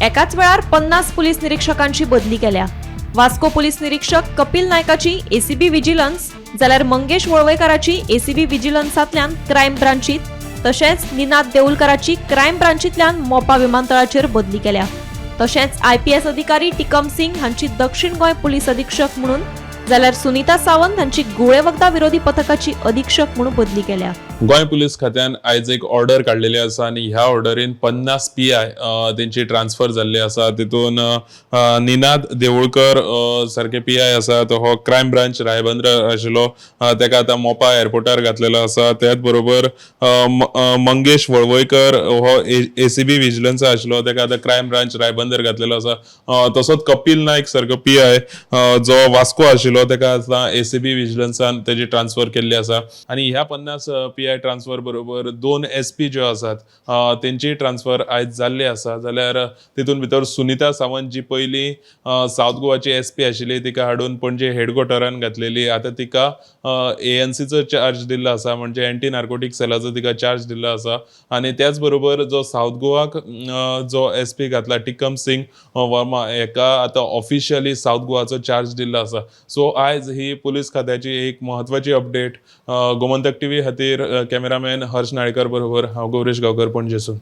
एकाच वेळार 50 पुलीस निरीक्षकांची बदली केल्या. वास्को पुलीस निरीक्षक कपिल नायकाची एसीबी विजिलन्स, जाल्यार मंगेश वळवयकाराची एसीबी विजिलन्सांतल्यान क्रायम ब्रांचीत, तशेंच निनाद देऊलकाराची क्रायम ब्रांचींतल्यान मोपा विमानतळाचेर बदली केल्या. तशेंच आयपीएस अधिकारी टिकम सिंग हांची दक्षिण गोंय पुलीस अधीक्षक म्हणून, जाल्यार सुनीता सावंत हांची गुळे वखदां विरोधी पथकाची अधीक्षक म्हणून बदली केल्या. गोंय पुलीस खात्यान आयज एक ऑर्डर काडलेली आसा आनी ह्या ऑर्डरीन 50 पीआय तेंची ट्रान्सफर जाल्ली आसा. तितून निनाद देवळकर सारके पीआय आसा, तो हो क्रायम ब्रांच रायबंदर आशिल्लो, तेका आतां मोपा एअरपोर्टार घातलेलो आसा. त्याच बरोबर मंगेश वळवयकर हो एसीबी विजिलन्सा आशिल्लो, तेका आतां क्रायम ब्रांच रायबंदर घातलेलो आसा. तसोच कपिल नायक सारको पीआय जो वास्को आशिल्लो, तेका आतां एसीबी विजिलन्सान तेजी ट्रान्सफर केल्ली आसा. आनी ह्या 50 पीआय ट्रान्सफर बरोबर दोन एसपी ज्यो आसात तेंची ट्रान्सफर आयज जाल्ली आसा. जाल्यार तितून भितर सुनीता सावंत जी पयलीं सावथ गोवाची एसपी आशिल्ली, तिका हाडून पणजे हेडक्वॉर्टरान घातलेली. आतां तिका एएनसीचो चार्ज दिल्लो आसा, म्हणजे एंटी नार्कोटीक सेलाचो तिका चार्ज दिल्लो आसा. आनी त्याच बरोबर जो सावथ गोवाक जो एसपी घातला टिकम सिंग वर्मा, हेका आतां ऑफिशियली सावथ गोवाचो चार्ज दिल्लो आसा. सो आयज ही पुलीस खात्याची एक म्हत्वाची अपडेट. गोमंतक टीव्ही खातीर कॅमेरामॅन हर्ष नाळेकर बरोबर हांव गौरेश गांवकर, पणजेसून.